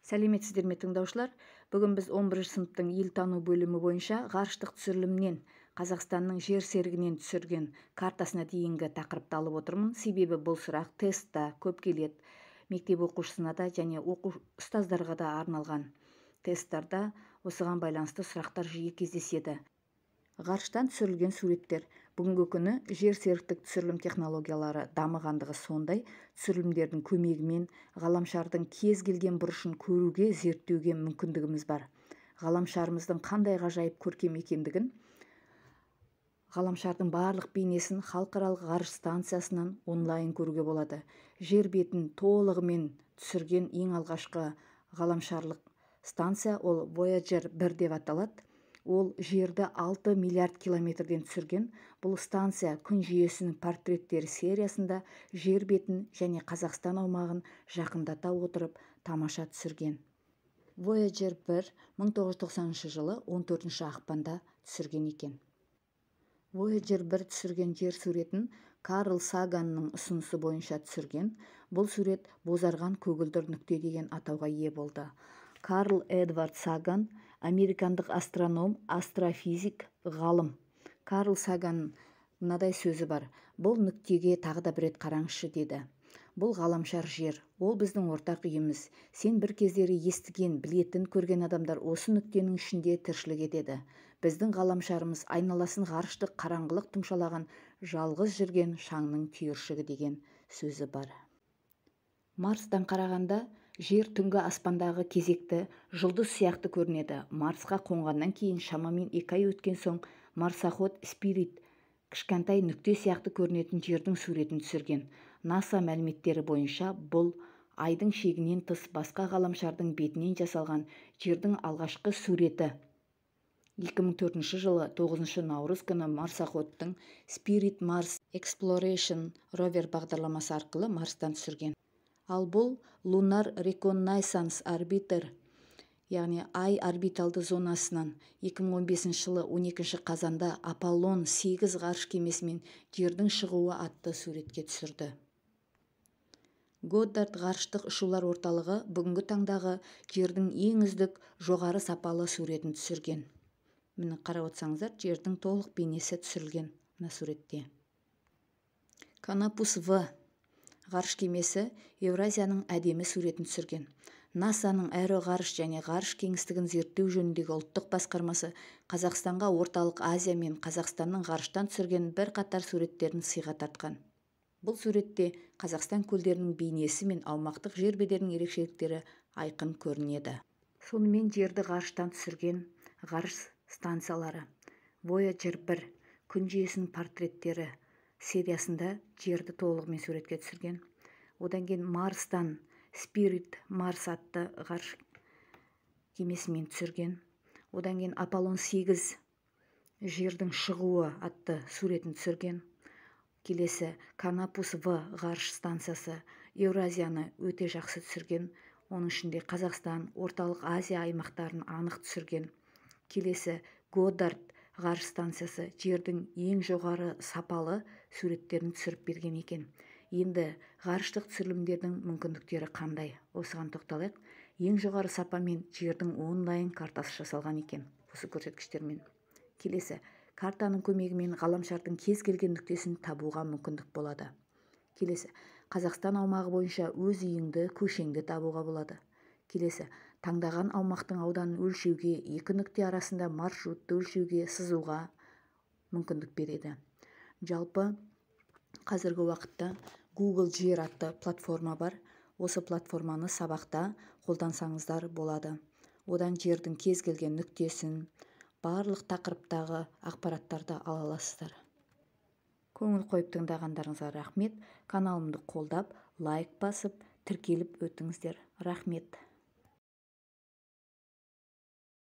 Сәлеметсіздер ме, тыңдаушылар? Бүгін біз 11 сыныптың елтану бөлімі бойынша ғарыштық түсірілімнен Қазақстанның жер серігінен түсірген картасына дейінгі тақырыпты алып отырмын. Себебі бұл сұрақ тестта көп келеді. Мектеп оқушысына да және оқу ұстаздарға да арналған тесттарда осыған байланысты сұрақтар жиі кездеседі. Ғарыштан түсірілген суреттер. Бүгінгі күні жер серіктік түсірілім технологиялары дамығандығы сондай, түсірілімдердің көмегімен ғаламшардың кез келген бұрышын көруге, зерттеуге мүмкіндігіміз бар. Ғаламшарымыздың қандай ғажайып көркем екендігін, ғаламшардың барлық бейнесін халықаралық ғарыш станциясынан онлайн көруге болады. Жер бетін толығымен түсірген ең алғашқы ғаламшарлық станция ол Voyager 1 деп аталады. Ол жерді 6 миллиард километрден түсірген. Бұл станция күн жүйесінің портреттері сериясында жер бетін және Қазақстан аумағын жақындата отырып тамаша түсірген. Voyager 1 1990 жылы 14 ақпанда түсірген екен. Voyager 1 түсірген жер суретін Карл Саганның ұсынысы бойынша түсірген. Бұл сурет бозарған көгілдір нүкте деген атауға ие болды. Карл Эдвард Саган американдық астроном, астрофизик, ғалым. Карл Саганның мынадай сөзі бар: «Бұл нүктеге тағы да бір рет қараңызшы», – деді. «Бұл ғаламшар жер, ол біздің ортақ үйіміз. Сен бір кездері естіген, білетін, көрген адамдар осы нүктенің ішінде тіршілік етеді. Біздің ғаламшарымыз айналасын ғарыштық қараңғылық тұмшалаған жалғыз жүрген шаңның түйіршігі», – деген сөзі бар. Марстан қарағанда жер түнгі аспандағы кезекті жұлдыз сияқты көрінеді. Марсқа қонғаннан кейін шамамен 2 ай өткен соң марсоход Спирит кішкентай нүкте сияқты көрінетін жердің суретін түсірген. НАСА мәліметтері бойынша, бұл айдың шегінен тыс басқа ғаламшардың бетінен жасалған жердің алғашқы суреті. 2004 жылы 9 наурыз күні марсоходтың Spirit Mars Exploration Rover бағдарламасы арқылы Марстан түсірген. Ал бұл Lunar Reconnaissance Orbiter, яғни ай орбиталды зонасынан 2015 жылы 12 қазанда Аполлон 8 ғарыш кемесімен жердің шығуы атты суретке түсірді. Годдард ғарыштық ұшулар орталығы бүгінгі таңдағы жердің ең үздік, жоғары сапалы суретін түсірген. Міне, қарап отырсаңыздар, жердің толық бейнесі түсірілген мына суретте. Канопус В ғарыш кемесі Еуразияның әдемі суретін түсірген. НАСАның аэроғарыш және ғарыш кеңістігін зерттеу жөніндегі ұлттық басқармасы Қазақстанға Орталық Азия мен Қазақстанның ғарыштан түсірген бірқатар суреттерін сыйға тартқан. Бұл суретте Қазақстан көлдерінің бейнесі мен аумақтық жер бедерінің ерекшеліктері айқын көрінеді. Сонымен, жерді ғарыштан түсірген ғарыш станциялары: Voyager 1 күн жүйесінің портреттері сериясында жерді толығымен суретке түсірген. Одан кейін Марстан Spirit Mars атты ғарыш кемесімен түсірген. Одан кейін Аполлон 8 жердің шығуы атты суретін түсірген. Келесі Канопус В ғарыш станциясы Еуразияны өте жақсы түсірген, оның ішінде Қазақстан, Орталық Азия аймақтарын анық түсірген. Келесі Годдард ғарыш станциясы жердің ең жоғары сапалы суреттерін түсіріп берген екен. Енді ғарыштық түсірілімдердің мүмкіндіктері қандай, осыған тоқталайық. Ең жоғары сапамен жердің онлайн картасы жасалған екен осы көрсеткіштермен. Келесі картаның көмегімен ғаламшардың кез келген нүктесін табуға мүмкіндік болады. Келесі Қазақстан аумағы бойынша өз үйіңді, көшеңді табуға болады. Келесі таңдаған аумақтың ауданын өлшеуге, екі нүкте арасында маршрутты өлшеуге, сызуға мүмкіндік береді. Жалпы, қазіргі уақытта Google Жер атты платформа бар. Осы платформаны сабақта қолдансаңыздар болады. Одан жердің кез келген нүктесін, барлық тақырыптағы ақпараттарды ала аласыздар. Көңіл қойып тыңдағандарыңызға рахмет. Каналымды қолдап, лайк басып, тіркеліп өтіңіздер. Рахмет.